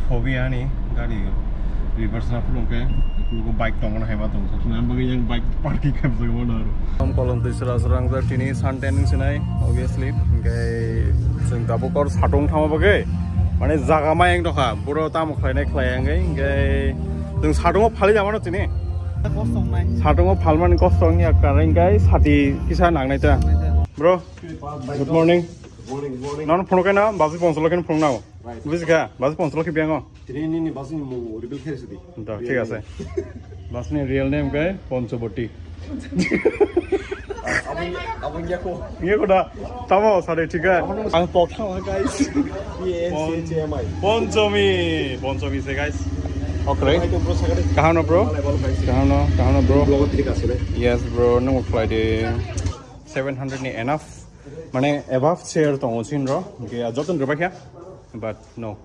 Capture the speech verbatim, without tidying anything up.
Phobia ni gari reverse na phulung khe, phulung bike tongmani hai ma tong. Sokna bagwi yang bike parking khe bwsai mano aro. Tom kolom twi sra sra wng jak tini Sunday nwng sinai, obviously. Hingke chwng tabuk or satung thama bagwi. Mane jaga ma yang dokha, boro tamo khlainai khlai yang gai. Hingke chwng satungo phali jamano tini. Satungo phalmani kosto wngya kareng gai sati kisa nangnai ta. Bro, good morning. Morning, morning. Nono phone khe na, basi phone solo khe phone nao. Right. Buji kha, basi phone solo khe biango. Tini nini basi ni mung reveal khe sidi. Da, thik ase. Basi ni real name khe Ponchoboti. Abang, abang ya ko. Iya ko da. Tamo sare thik hai. Ang pok thang hai, guys. P N C H A M I. Ponchomi, Ponchomi se, guys. Okay. Hai to bro sagade. Kahano bro? Malai bolo guys. Kahano, kahano bro? Vlog thik asile. Yes bro, no flight seven hundred ni enough. Mane above share tongo sin ro. Hingke joton rwbaikha. But no.